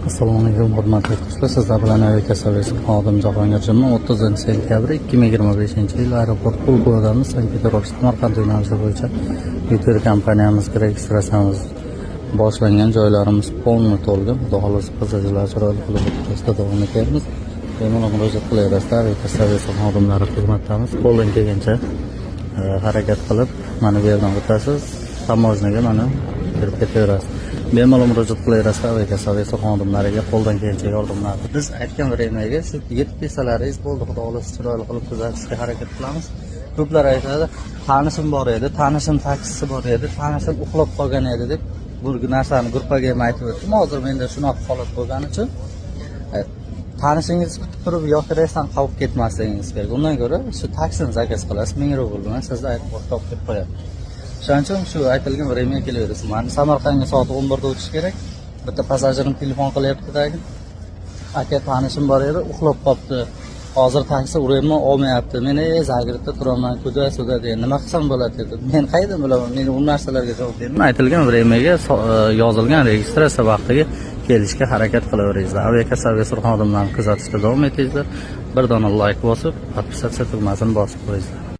Assalomu alaykum, hurmatli do'stlar. Sizlar bilan aviakassa xodim Jahongir Juma. 30 sentyabr 2025-yil, aeroport Pulkovodamiz, Sankt Peterburg Samarqand yo'nalishi bo'yicha UTair kompaniyamizga registratsiyamiz boshlangan, joylarimiz полный to'lgan. Xudo xohlasa, passajirlar chiroyli qilib o'tkazishda davom etyapmiz. Bemalol murojaat qilaverasizlar, aviakassa xodimlari xizmatdamiz. Qo'ldan kelgancha harakat qilib, mana bu yerdan o'tasiz, таможня ga mana kirib ketaverasiz. Bemalol murojaat qilaverasizlar aviakassa xodimlariga, qo'ldan kelgancha yordamlar. Biz aytgan время ga shu yetib kelsalaringiz bo'ldi, xudo xohlasa, chiroyli qilib kuzatishga harakat qilamiz. Ko'plar aytadi, tanishim bor edi, tanishim taksisi bor edi, tanishim uxlab qolgan edi deb. Bu narsani gruppaga ham aytib o'tdim. Hozir menda shunaqa holat bo'lgani uchun tanishingizni kutib turib yoki reysdan qolib ketmasligingiz kerak. Undan ko'ra shu taksini zakaz qilasiz, 1000 rubl bilan sizni aeroportga olib kelib qo'yadi. Shuning uchun shu aytilgan время ga kelaverasiz. Mani Samarqandga soat 11da uchish kerak. Bitta passajirim telefon qilyaptidagi, aka, tanishim bor edi, uxlab qolibdi, hozir taksi uryapman, olmayapti. Men загород da turaman, куда сюда degan, nima qilsam bo'ladi dedi. Men qayerdan bilaman, men u narsalarga javob berdim. Aytilgan время ga, yozilgan registratsiya vaqtiga kelishga harakat qilaveringizlar. Aviakassa xodimlarini kuzatishda davom etingizlar. Bir dona layk bosib, подписаться tugmasini bosib qo'yingizlar.